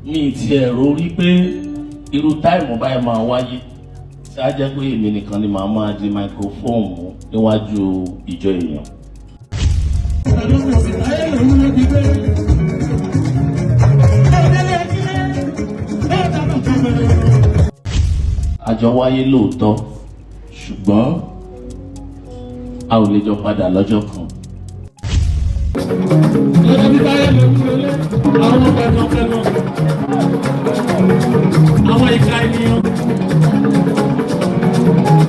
Mi tiẹ̀ rò rí pé irú time báyìí máa wáyé tí á jẹ́ pé èmi nìkan ni màá máa di microphone mú níwájú ìjọ èèyàn. Àjọ wáyé lóòótọ́, ṣùgbọ́n a ò lè jọ padà lọ́jọ́ kan. Àwọn ìka ènìyàn,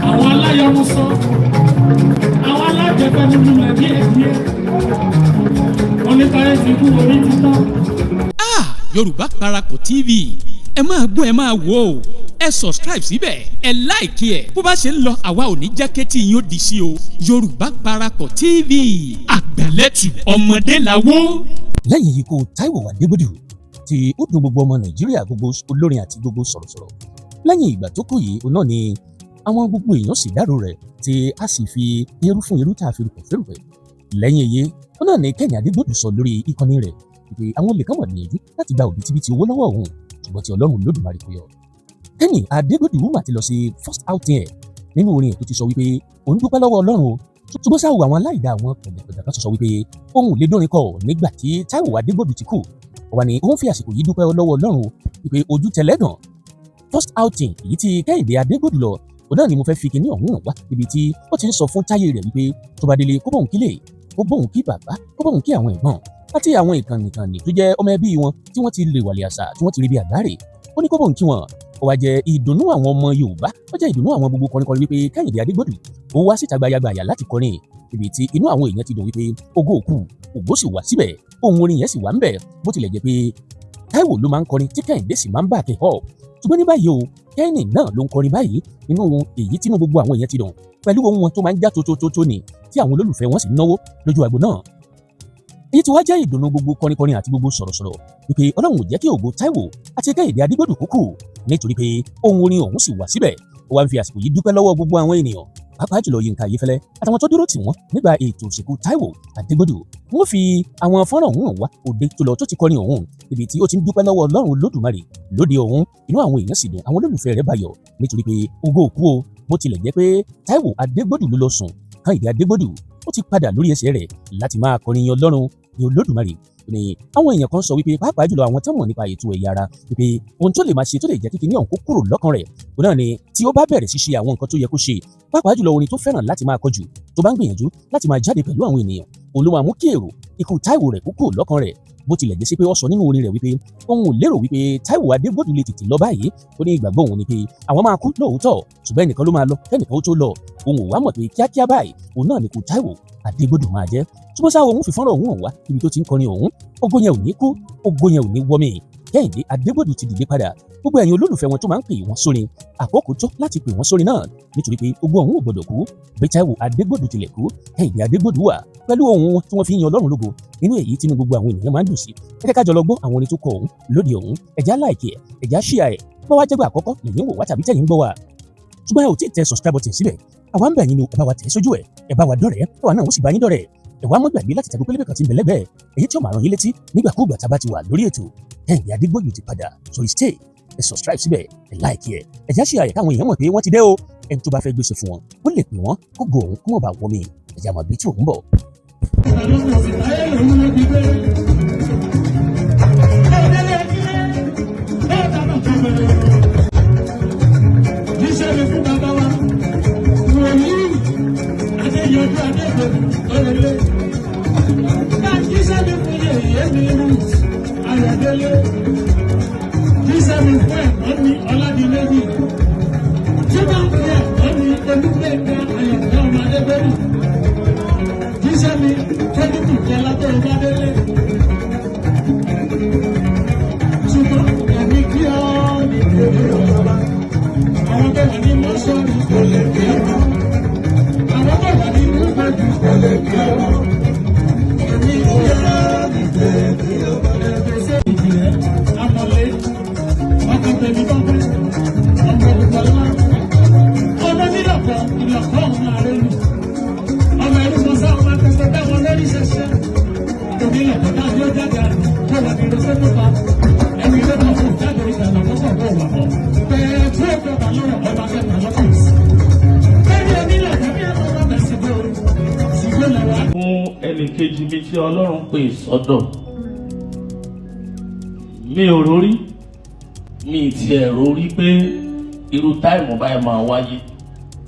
àwọn aláyọmúsọ, àwọn alájẹpẹnululẹ díẹ̀díẹ̀, oníkàyé ti kú orí títọ́. Ah, Yorùbá Parapọ̀ TV, ẹ máa gbọ́, ẹ máa wò ó. Ẹ subscribe síbẹ̀, ẹ like ẹ̀. Bó bá ṣe ń lọ, àwa ò ní jẹ́ kétí yín ó di sí o. Yorùbá Parapọ̀ TV, àgbàlẹ́tù ọmọdé làwọ́. Lẹ́yìn ikú Táíwò Adégbòdù tí ó dùn gbogbo ọmọ Nàìjíríà, gbogbo olórin àti gbogbo sọ̀rọ̀sọ̀rọ̀, lẹ́yìn ìgbà tó kú yìí, òun náà ni àwọn gbogbo èèyàn sì dárò rẹ̀, tí a sì fi irú fún irú, tá a fi rúpẹ̀ fẹ́rùpẹ̀. Lẹ́yìn èyí, òun náà ni Kẹ́hìndé Adégbòdù sọ lórí ìkànnì rẹ̀ pé àwọn olè kan wà gbìyànjú láti gba òbítíbitì owó lọ́wọ́ òun, ṣùgbọ́n tí Ọlọ́run Olódùmarè kò yọ. Kẹ́hìndé Adégbòdù mà ti lọ sí first outing ẹ̀ nínú orin ẹ̀ tó ti sọ wípé òun dúpẹ́ lọ́wọ́ Ọlọ́run o. Ṣùgbọ́n sáà, àwọn aláìda, àwọn pẹ̀lẹ́pẹ̀lẹ́ kan sọ wípé òun ò lè dórin kọ nígbà tí Táíwò Adégbòdù ti kú. Wà ní òun fi àsìkò yìí dúpẹ́ lọ́wọ́ Ọlọ́run wípé ojú tẹlẹ́gàn. First outing èyí tí Kẹ́hìndé Adégbòdù lọ, òun náà ni mo fẹ́ fi kinní ọ̀hún wá, níbi tí ó ti ń sọ fún táyé rẹ̀ wípé tó bá délé, kó bóun kílè, kó bóun kí bàbá, kó bóun kí àwọn ẹ̀gbọ́n àti àwọn ìkànnì tó jẹ́ ọmọ ẹbí wọn tí wọ́n ti lè wàlẹ̀ àṣà, tí wọ́n ti rí bí àgbáre. Ó ní kó bóun kí wọn. Ó wá jẹ́ ìdùnnú àwọn ọmọ Yorùbá, ó jẹ́ ìdùnnú àwọn gbogbo kọrinkọrin wípé Kẹ́hìndé Adégbòdù ó wá síta gbayagbàyà láti kọrin, ibi tí inú àwọn èèyàn ti dùn wípé ògo òkú, ògo sì wà síbẹ̀, ohun orin yẹn sì wà ń bẹ̀. Bó tilẹ̀ jẹ́ pé Táíwò ló máa ń kọrin tí Kẹ́hìndé sì máa ń back up, ṣùgbọ́n ní báyìí o, Kẹ́hìndé náà ló ń kọrin báyìí nínú èyí tínú gbogbo àwọn èèyàn ti dùn pẹ̀lú ohun wọn tó máa ń já tótótótó ni, tí àwọn olólùfẹ́ wọn sì náwó lójú agbo náà. Èyí tí wá jẹ́ ìdùnnú gbogbo kọrinkọrin àti gbogbo sọ̀rọ̀sọ̀rọ̀ wípé Ọlọ́run ò jẹ́ kí ògo Táíwò àti Kẹ́hìndé Adégbòdù kúkú, nítorí pé ohun orin ọ̀hún sì wà síbẹ̀. Ó wá ń fi àsìkò yìí dúpẹ́ lọ́wọ́ gbogbo àwọn ènìyàn, pàápàá jùlọ Yínká Ayéfẹ́lẹ́ àtàwọn tó dúró tì wọ́n nígbà ètò ìsìnkú Táíwò Adégbòdù. Wọ́n fi àwọn fọ́nrán ọ̀hún wá, òde tó lọ tó ti kọrin ọ̀hún, níbi tí ó ti ń dúpẹ́ lọ́wọ́ Ọlọ́run Olódùmarè lóde ọ̀hún. Inú àwọn èèyàn sì dùn, àwọn olólùfẹ́ rẹ̀ bayọ̀, nítorí pé ògo òkú o. Bó tilẹ̀ jẹ́ pé Táíwò Adégbòdù ló lọ sùn, Kẹ́hìndé Adégbòdù ó ti padà lórí ẹsẹ̀ rẹ̀ láti máa kọrin yan Ọlọ́run ní Olódùmarè. Ní àwọn èèyàn kan sọ wípé, pàápàá jùlọ àwọn tó mọ̀ nípa ètò ẹ̀yà ara, wípé ohun tó lè máa ṣe tó lè jẹ́ kíkiní ọ̀hún kó kúrò lọ́kàn rẹ̀, òun náà ni tí ó bá bẹ̀rẹ̀ sí ṣe àwọn nǹkan tó yẹ kó ṣe, pàápàá jùlọ orin tó fẹ́ràn láti máa kọjù, tó bá ń gbìyànjú láti máa jáde pẹ̀lú àwọn ènìyàn, òun ló máa mú kí èrò ikú Táíwò rẹ̀ kó kúrò lọ́kàn rẹ̀. Bó tilẹ̀ jẹ́ sí pé ó sọ nínú orin rẹ̀ wípé òun ò lérò wípé Táíwò Adégbòdù lè tètè lọ báyìí. Ó ní ìgbàgbọ́ òun ni pé àwọn máa kú lóòótọ́, ṣùgbọ́n ẹnìkan ló máa lọ kẹ́nìkan ó tó lọ. Òun ò wá mọ̀ pé kíákíá báyìí òun náà ni kú Táíwò Adégbòdù máa jẹ́. Ṣùgbọ́n sáà, òun fi fọ́nrán òun hàn wá ibi tó ti ń kọrin òun. Ògo yẹn ò ní kú, ògo yẹn ò ní wọ́mi. Kẹ́hìndé Adégbòdù ti dìde padà. Gbogbo ẹ̀yin olólùfẹ́ wọn tó máa ń pè wọ́n sórin, àkókò tó láti pè wọ́n sórin náà, nítorí pé ògo ọ̀hún ò gbọdọ̀ kú. Bí Táíwò Adégbòdù tilẹ̀ kú, Kẹ́hìndé Adégbòdù wà pẹ̀lú ohun wọn tí wọ́n fi ń yan Ọlọ́run lógo nínú èyí tínú gbogbo àwọn ènìyàn máa ń dùn sí. Ẹ jẹ́ ká jọ lọ gbọ́ àwọn orin tó kọ òun lóde ọ̀hún. Ẹ jẹ́ á like ẹ̀, ẹ jẹ́ á share ẹ̀. Bá wá jẹ́gbà àkọ́kọ́ lẹ́yìn wò wá tàbí tẹ̀yìn ń gbọ́ wa, ṣùgbọ́n ẹ ò tí ì tẹ subscribe button síbẹ̀, àwa ń bẹ̀ yín ni, ẹ bá wa tẹ̀ sójú ẹ̀, ẹ bá wa dọ̀rẹ́, àwa náà ó sì bá yín dọ̀rẹ́. Ẹ wá mọ́ gbàgbé láti tẹ̀gbọ́ pélébé kan tí ń bẹ lẹ́gbẹ̀ẹ́ èyí tí ó máa rán yín létí nígbàkúùgbà tá a bá ti wà lórí ètò. Kẹ́hìndé Adégbòdù ti padà sórí stage. Ẹ subscribe síbẹ̀, ẹ like ẹ, ẹ já share ẹ̀ káwọn èèyàn mọ̀ pé wọ́n ti dé o. Ẹni tó bá fẹ́ gbèsè fún wọn, ó lè pè wọ́n kó go òun kó mọ̀ bá wọ́ mi. Ẹ já mọ̀ bí tí òun bọ̀. Jíṣẹ́ mi fún bàbá wa, wòlíì Adéyanjú Adégbòdù lórelé. Jíṣẹ́ mi fún yèyé mi Ruth Ayọ̀délé. Jíṣẹ́ mi fún ẹ̀gbọ́n mi Ọládìméjì. Tí bá ń fi ẹ̀gbọ́n mi Olúgbẹ̀ngà Ayọ̀dé ọmọ Adégbòdù. Jíṣẹ́ mi tẹ́lifù jẹ́ látọ̀ ọba délé. Ṣùgbọ́n ẹ̀mí kí ọ́ ní ìdílé ọba. Àwọn tó wà ní mọ́ṣọ́rì kò lè kí ọ. Àwọn tó wà ní núgbàdù kò lè kí ọ. Ẹ̀mí kí ọ́ ní ìdílé ọba. Ẹ̀fẹ̀sẹ̀ ìjìnlẹ̀ amọ̀lé. Ọkọ̀ tẹ̀mí tọ́pẹ́. Ọmọ olùkọ́lá. Ọmọ nílọ̀kọ̀ ìlọ̀kọ̀ ọ̀hún ààrẹ nù. Ọmọ ẹrú mọ́sá ọmọ akẹ́kọ̀ọ́ bẹ́ẹ̀ wọn lórí ṣẹṣẹ. Onílọ̀kọ̀ náà yóò jáde àrùn. Kó wà ní ìrẹsẹ̀ tó bá. Ẹ̀mí ló kọ̀ fún. Ẹnìkejì mi tí Ọlọ́run pè sọ́dọ̀, mi ò rórí, mi tiẹ̀ rórí pé irú time báyìí máa wáyé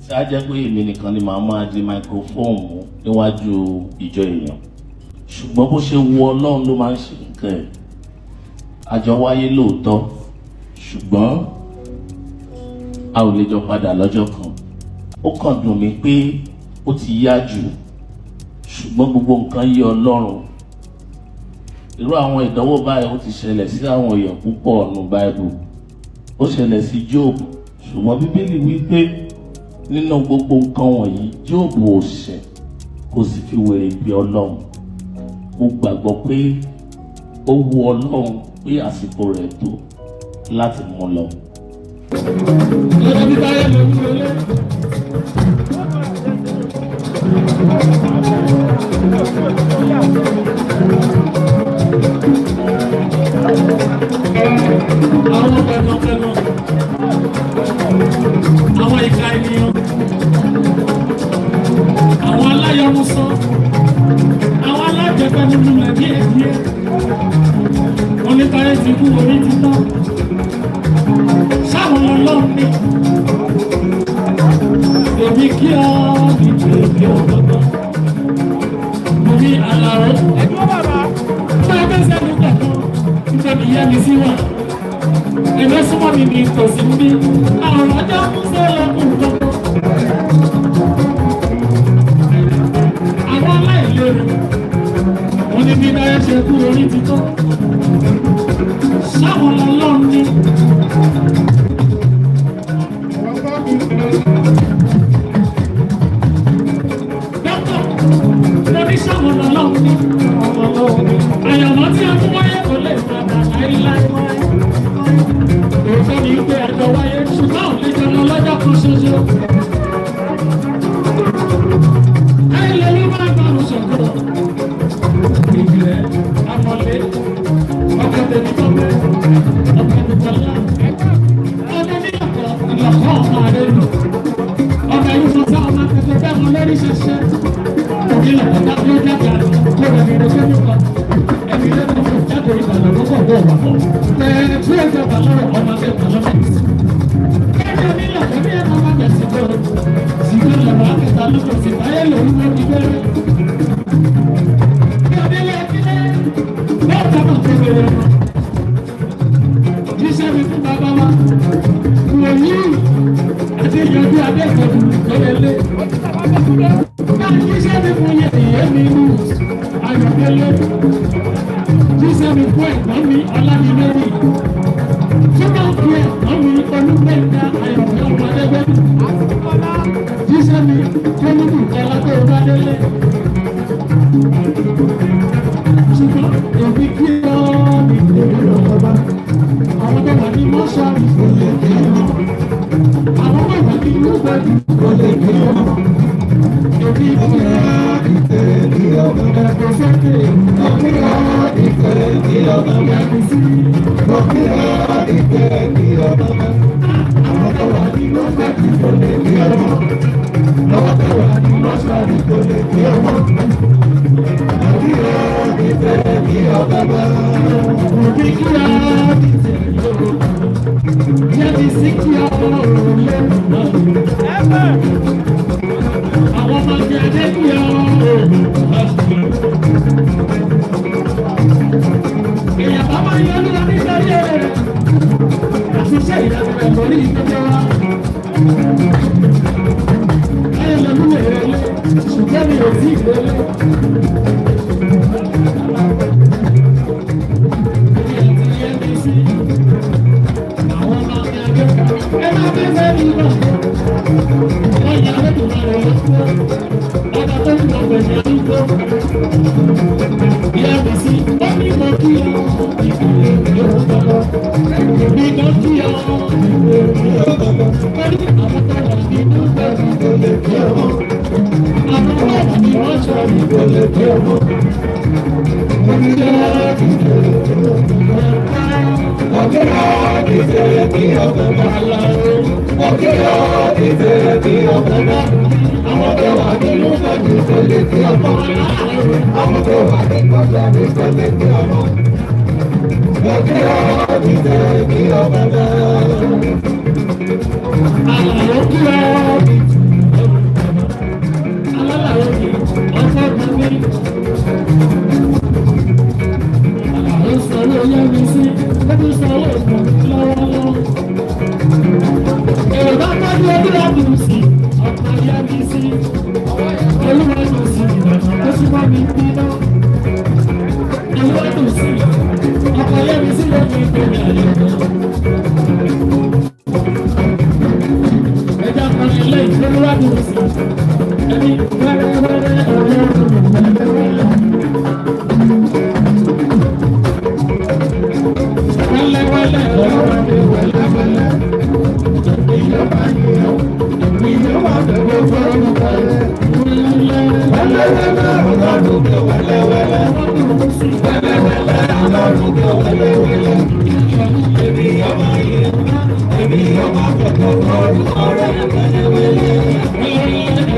tí á jẹ́ pé èmi nìkan ni màá máa di microphone mú níwájú ìjọ èèyàn. Ṣùgbọ́n bó ṣe wu Ọlọ́run ló máa ń ṣe nǹkan ẹ̀. Àjọ wáyé lóòótọ́, ṣùgbọ́n a ò lè jọ padà lọ́jọ́ kan. Ó kàn dùn mí pé ó ti yá jù, ṣùgbọ́n gbogbo nǹkan yé Ọlọ́run. Irú àwọn ìdánwò báyìí, ó ti ṣẹlẹ̀ sí àwọn èèyàn púpọ̀ nínú Báíbù. Ó ṣẹlẹ̀ sí Job, ṣùgbọ́n Bíbélì wí pé nínú gbogbo nǹkan wọ̀nyí, Job ò ṣẹ̀, kò sì fi wèrè gbé Ọlọ́run. Mo gbàgbọ́ pé ó wu Ọlọ́run pé àsìkò rẹ̀ tó láti mú lọ. Lọ́jọ́ bí táyé ló ń wọlé. Àwọn pẹ̀gànpẹ̀gàn, àwọn ìka ènìyàn, àwọn aláyọmúsọ, àwọn alájẹpẹ́ nínú rẹ̀ díẹ̀díẹ̀. Wọ́n ní táyé ti kú, orí ti tán. Sáwọn ọlọ́run ní. Èmi kí ọ ní tèmi ò gbọ́dọ̀. Mo ní àlàó. Ẹ̀dúró bàbá. Fún ẹgbẹ́ sẹ́nu kọ̀ọ̀kan, nítorí ìyá mi sí wà. Èmi súnmọ́ mi ní tòsí ń bí. Àwọn ọjọ́ ń sọ lọ́kùn gbogbo. Àwọn aláìlérò. Wọ́n ní bí dáyé ṣe kú, orí ti tán. Sáwọn ọlọ́run ní. Dọ́kítọ̀, mo ní sáwọn ọlọ́run ní. Àyànmọ́ tí a mú wáyé kò lè padà láíláí. Òótọ́ ni pé àjọ wáyé, ṣùgbọ́n ò lè jọ lọ lọ́jọ́ kan ṣoṣo. Ayẹyẹ ló máa ń bá sọ̀rọ̀. Ìjìnlẹ̀, àmọ̀lé, ọkọ̀ tèmi tọ́pẹ́, ọkọ̀ Bùkọ́lá. Ọdẹ ní ọkọ̀ ìlọ̀kọ̀ ọmọ rẹ̀ lò. Ọkọ̀ yìí sọ sáà máa tẹ̀sẹ̀ bẹ́ẹ̀ mọ lórí ṣẹṣẹ. Òkè lọ̀kọ̀ dábìlì jáde àná, kó rẹ̀ mi rẹ̀ sẹ́nu kan. Ẹ̀mí rẹ̀ kò jáde ìbàdàn lọ́kọ̀ bọ̀ wà bọ̀. Tẹ̀ẹ̀ tí ẹ̀jẹ̀ bà lọ́rọ̀ ọmọ akẹ́kọ̀ọ́ lọ́mọ. Kẹ́kẹ́ mi lọ̀kọ̀ bí ẹ̀ máa bẹ̀ sí kọ́. Sìgbẹ́ lọ̀rọ̀ akẹ́ta lóko sí báyẹ̀ lòún ló ti bẹ̀rẹ̀. Bí ọdẹ́lẹ̀ ẹ̀kílẹ̀, bẹ́ẹ̀ tó máa tó bẹ̀rẹ̀ lọ. Jíṣẹ́ mi fún bàbá wa. Wòlíì Adéyanjú Adékọ̀dù lọ́lẹ́lé. Náà jíṣẹ́ mi fún yẹ̀yẹ́ mi nù Ayọ̀délé. Jíṣẹ́ mi fún ẹ̀gbọ́n mi Ọlámilẹ́rì. Túbọ̀ fi ẹ̀gbọ́n mi Olúgbẹ̀ngà Ayọ̀dé Ọmọdébẹ́. Jíṣẹ́ mi Kólúbù Kọlá tó bá délé. Ṣùgbọ́n èmi kí ọ́ ní èmi lọ́kọ̀ bá. Àwọn tó wà ní mọ́ṣáàrì kò lè kí ọ́. Àwọn tó wà ní lúgbàdì kò lè kí ọ́. Èmi kí ọ́ ní èmi lọ́kọ̀ bá. Ẹ̀kọ́ sókè. Èmi ọ́ ní èmi lọ́kọ̀ bá. Ẹ̀kọ́ sí. Èmi ọ́ ní èmi lọ́kọ̀ bá. Àwọn tó wà ní lúgbàdì kò lè kí ọ́. Àwọn tó wà ní mọ́ṣáàrì kò lè kí ọ́. Èmi ọ́ ní èmi lọ́kọ̀ bá. Èmi kí ọ́ ní èmi lọ́kọ̀ bá. Jẹ́bi sí kí ọlọ́run lẹ́nu náà. Àwọn ọmọ ti Adékúyà ọ̀rọ̀. Èèyàn bá máa yọ lọ́wọ́ nítorí ẹ̀rẹ̀. Àtúnṣe ìyàwó rẹ̀ lórí ìgbẹ́jọ́ wa. Ayọ̀ lọ́dún lè rẹ̀ lé, ṣùgbọ́n mi ò tí ì lélẹ̀. Èmi àti EFCC, àwọn ọmọ mi Adékúyà. Ẹ máa fẹ́ fẹ́ mi lọ. Wọ́n yà lẹ́tọ̀ọ́ máa rẹ̀ lọ́wọ́. Ọba tó ń lọ pẹ̀lú arúgbó. EFCC, ó ní mo kí ọ, ìpínlẹ̀ yóò tọ́lọ́. Èmi kan kí ọ, ìpínlẹ̀ yóò tọ́lọ́. Torí àwọn tó wà nínú bẹ̀rù kò lè kí ọ. Àwọn tó wà ní mọ́ṣúárì kò lè kí ọ. Mo ní kí ọ, ìpínlẹ̀ yóò tọ́lọ́. Mo kí ọ ní tèmi ò bàbá. Àwọn tó wà nínú ìtọ́jú kò lè kí ọmọ. Àwọn tó wà ní mọ́ṣúárì kò lè kí ọmọ. Mo kí ọ ní tèmi ò bàbá. Àlàó kí ọ ní alálàó kì ọkọ kan ní. Àlàó sanwó yẹ́mi sí, ó tún sanwó ìpọ̀ lọ́wọ́lọ́wọ́. Èrò bá tọ́jú olúwa dùn sí, ọkọ̀ yẹ́mi sí. Olúwa dùn sí, ìbàdàn tó súnmọ́ mi bíná. Olúwa dùn sí, ọkọ̀ yẹ́mi sí lórí ìpínlẹ̀ àyẹ̀wò. Ẹja kan ilé ìfowópamọ́ sí ẹni wẹ́rẹ́wẹ́rẹ́ ọlọ́run wẹ́rẹ́wẹ́rẹ́. Wẹ́lẹ́wẹ́lẹ́ ọlọ́run wẹ́lẹ́wẹ́lẹ́. Ìjọba yìí ó, ìjọba tẹ̀wé fọ́ọ̀rù wẹ́lẹ́. Wẹ́lẹ́wẹ́lẹ́ Wẹ́lẹ́wẹ́lẹ́ ọlọ́run kẹ wẹ́lẹ́wẹ́lẹ́. ọlọ́run sí. Wẹ́lẹ́wẹ́lẹ́ ọlọ́run kẹ wẹ́lẹ́wẹ́lẹ́. Èmi ọmọ yìí, èmi ọmọ tẹ̀wé fọ́ọ̀rù ọ̀rẹ́ wẹ́lẹ́wẹ́lẹ́.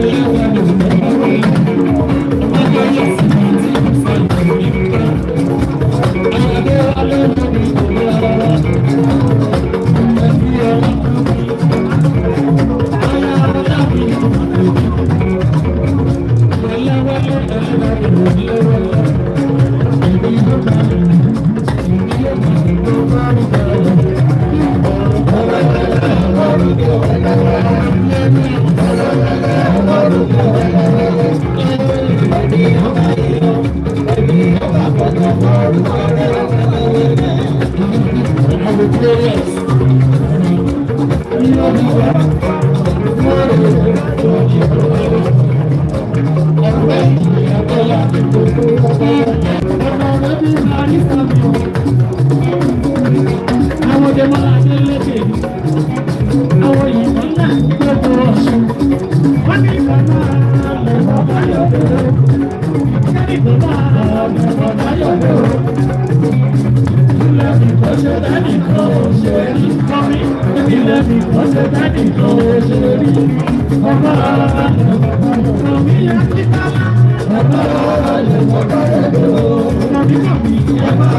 Àwọn jẹmọ́lá Adélékè, àwọn ìmọ̀lá gbogbo Ọ̀ṣun, wọ́n ní bàbá lọ́wọ́ báyọ̀ dé o. Ní bàbá lọ́wọ́ báyọ̀ dé o. Ilé mi kò ṣe dání kan ò ṣe rí. Kọ́mí ilé mi kò ṣe dání kan ò ṣe rí. Bàbá lọ́wọ́ yá kíkà. Bàbá lọ́wọ́ báyọ̀ dé o. Kọ́mí kọ́mí bàbá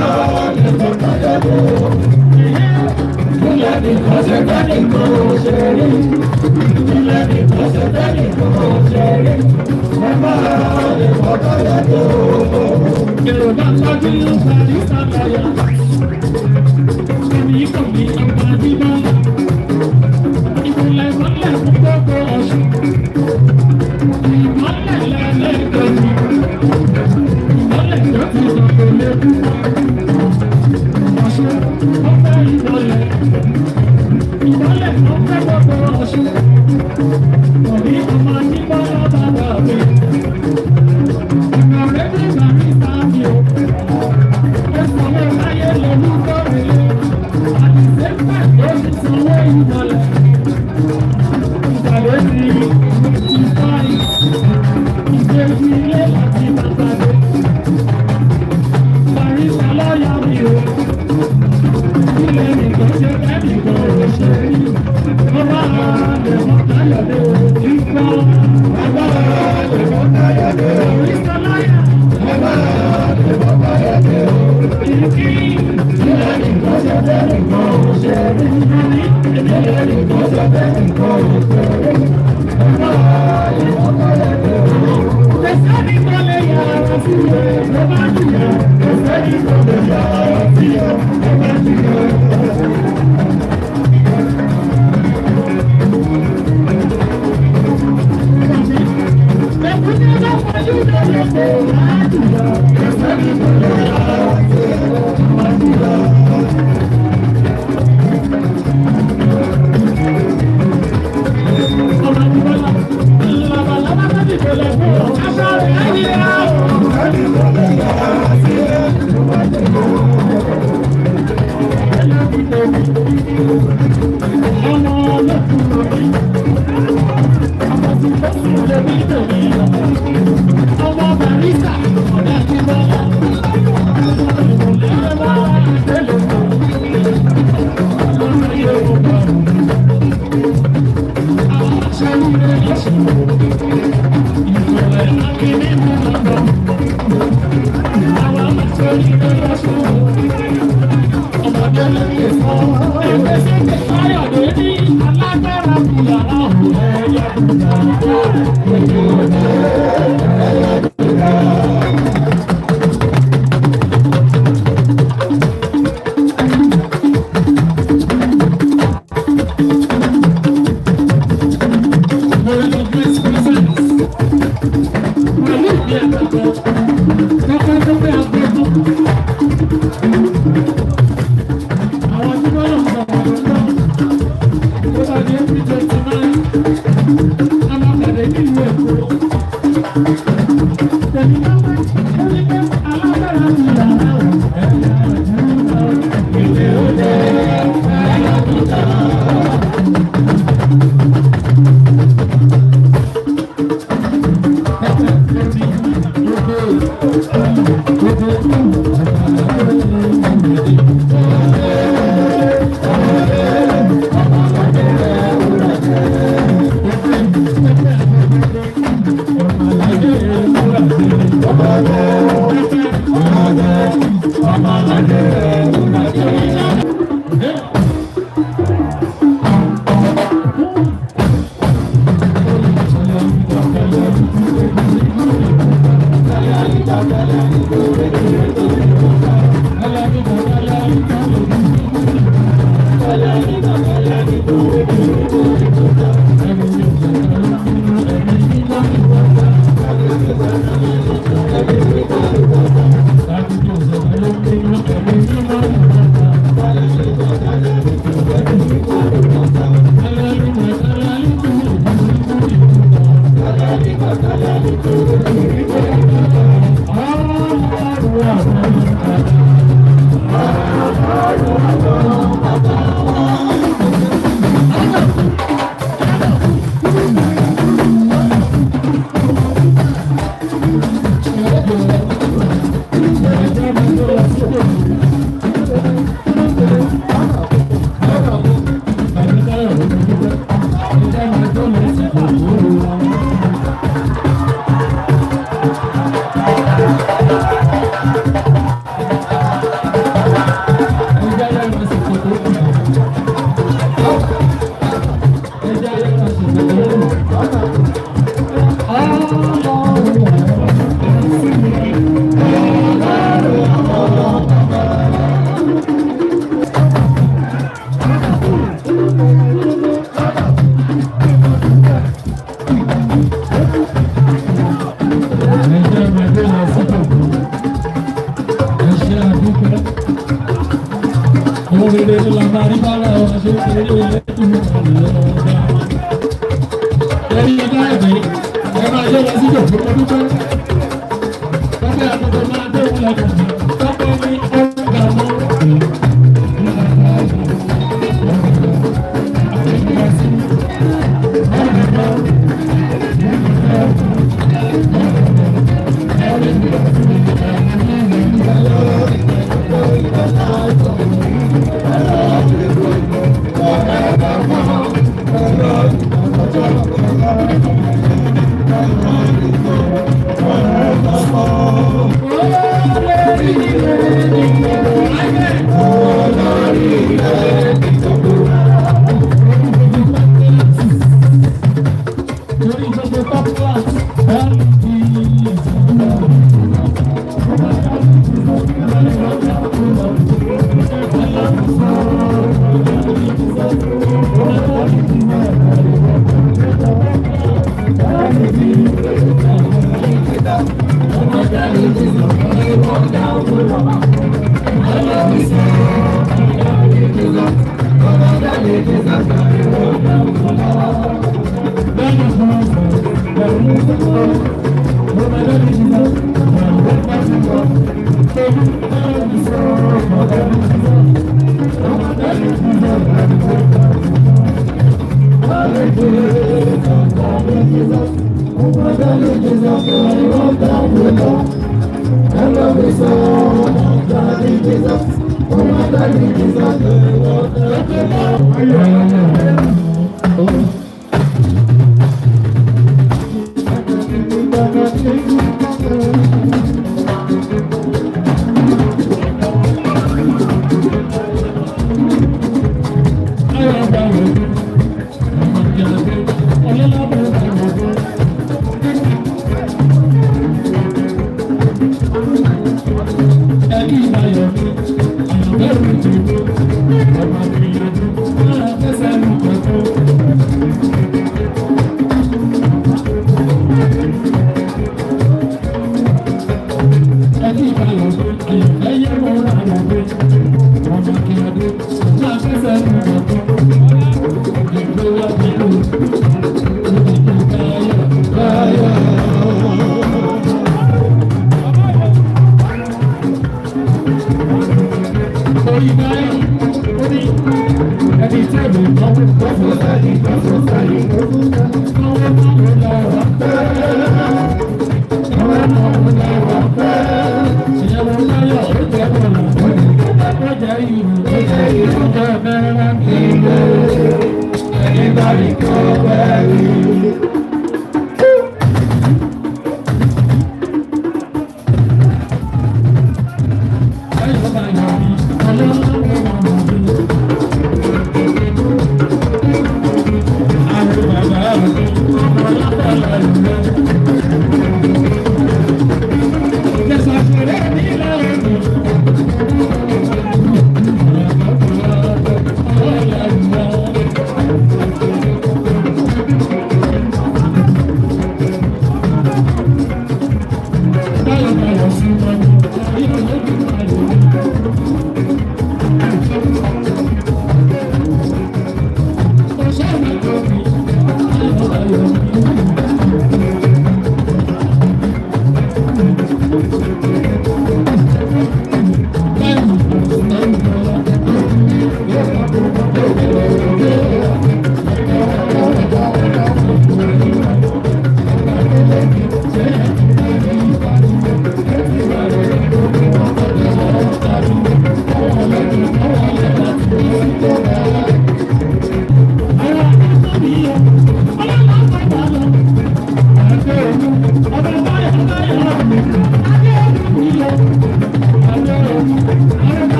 lọ́wọ́ báyọ̀ dé o. Ilé mi kò ṣe dání kan ò ṣe rí. Ilé mi kò ṣe dání kan ò ṣe rí. Bàbá lọ́wọ́ báyọ̀ dé o. Èrò bá tọ́jú parí sábàyà. Èmi kò ní ọba bíbá. Ìpìlẹ̀ ìmọ̀lẹ̀ fún gbogbo Ọ̀ṣun. Ìmọ̀lẹ̀ lẹ́lẹ́gbẹ̀rún. Ìmọ̀lẹ̀ tó ti sọ̀kò lẹ́kú. Ọ̀ṣun ó fẹ́ ìmọ̀lẹ̀. Ìmọ̀lẹ̀ tó fẹ́ gbogbo Ọ̀ṣun. Òní ọmọ nígbà bàbá mi. Ọ̀rẹ́ mi bá mi sáà mi o. Ó sanwó láyé lọ́lú kọ́rẹ́lé. Àdìsẹ́fà ló ti sanwó ìmọ̀lẹ̀. Ìgbàlódé ti fáì. Ìgbésí ilé láti bàbá dé. Barista lọ́yà mi o. Ilé nìkan ṣe fẹ́ nìkan ò ṣe rí. Bàbá àdèmọ̀ Káyọ̀dé o. Ìgbà Bàbá lọ́wọ́ báyọ̀ dé o. barista lọ́yà. Bàbá lọ́wọ́ báyọ̀ dé o. Ìkí. Ilé mi kò ṣe dání kan ò ṣe rí. Ilé mi kò ṣe dání kan ò ṣe rí. Bàbá lọ́wọ́ báyọ̀ dé o. Kò sẹ́ni tó lè yára sí ẹ̀ ló bá jìyà. Kò sẹ́ni tó lè yára sí ẹ, tó bá jìyà. Èkúté bá fojú lóye kò bá jìyà. Kò sẹ́ni tó lè yára sí ẹ, tó bá jìyà. Ọmọ àdìbọ́lá labalábá tó dìbò lọ fún ọ. Aṣọ rẹ̀ á yẹ á o. Kò sẹ́ni tó lè yára sí ẹ, tó bá jìyà. Ọmọ olókùn lórí. Ọmọ tí ó sì lè rí tòmí lọ. Ọmọ barista ọ̀dà àdìbọ́lá. Ìmọ̀lẹ́ bá àdélé kò. Lórí ewu kan. Káyọ̀dé ní alágbára kù yàrá òun ẹ̀yà kù yàrá.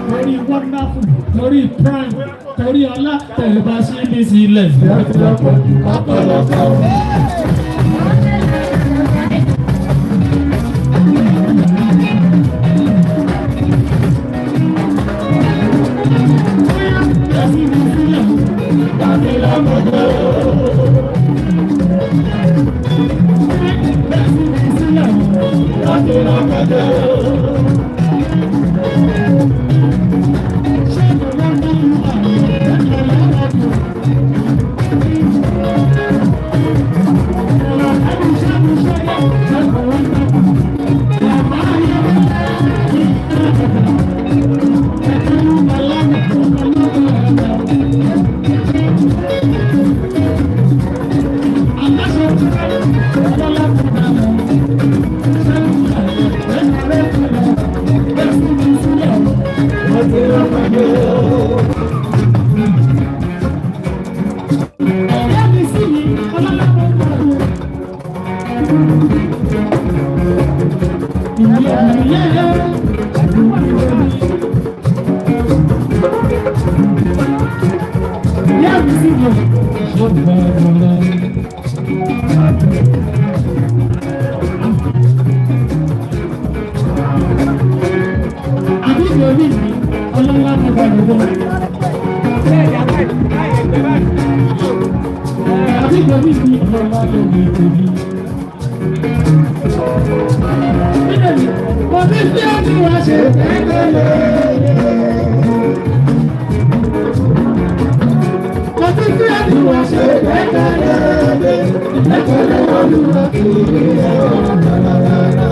Torí wonderful, torí prime, torí ọlá tẹ̀lé sí ní sílẹ̀. Ẹ̀yà mi sí mi, ọlọ́lá mo ń bọ̀. Ìyá ìyá ìyá mi sí mi, ó gbà wọlé. Àbí mi ò ní mi, ọlọ́lá mo gbà wọlé. Àbí mi ò ní mi, ọlọ́lá ló ní tèmi. Mo ní sí àdúrà ṣe tẹ́lẹ̀. Mo ní sí àdúrà ṣe tẹ́lẹ̀. Ìtẹ́kẹ̀lé Olúwa kì í yẹ ọ́.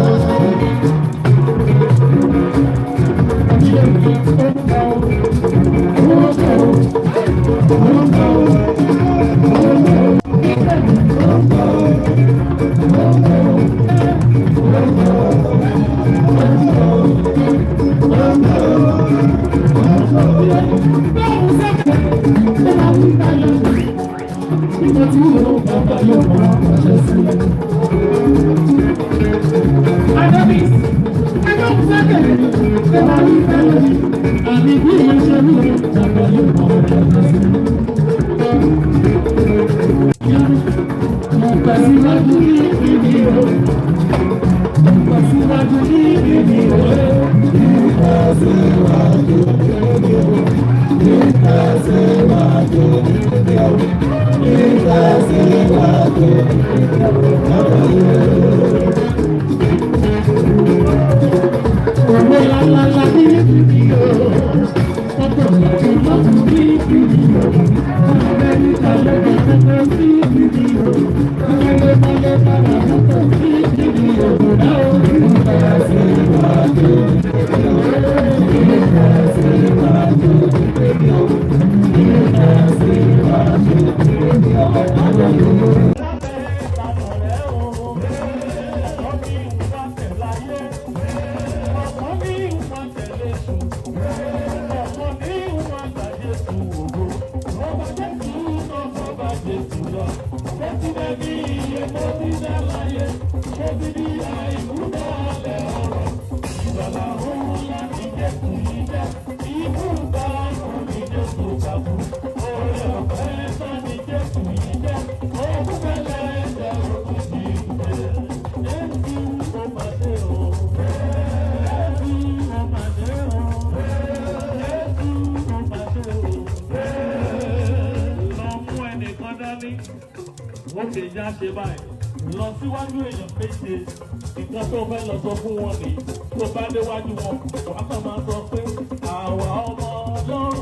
Wọ́n ti yá ṣe báyìí lọ síwájú èèyàn méje, nǹkan tó fẹ́ lọ sọ fún wọn nìyí. Tó bá déwájú wọn, wàá kàn máa sọ pé àwa ọmọ Ọlọ́run,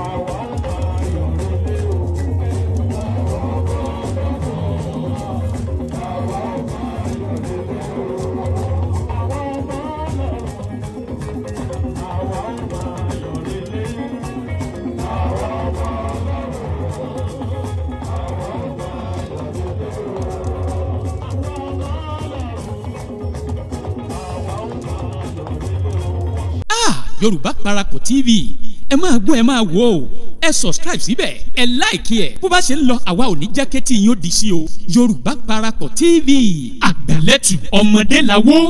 àwa ọmọ ayọ̀rẹ́lẹ́ o. Àwa ọmọ Ọlọ́run, àwa ọmọ ayọ̀rẹ́lẹ́. Àwa ọmọ Ọlọ́run. Ah, Yorùbá Parapọ̀ TV, ẹ máa gbọ́, ẹ máa wò ó. Ẹ subscribe síbẹ̀, ẹ like ẹ̀. Bó bá ṣe ń lọ, àwa ò ní jẹ́ kétí yín ó di sí o. Yorùbá Parapọ̀ TV, àgbàlẹ́tù ọmọdé làwọ́.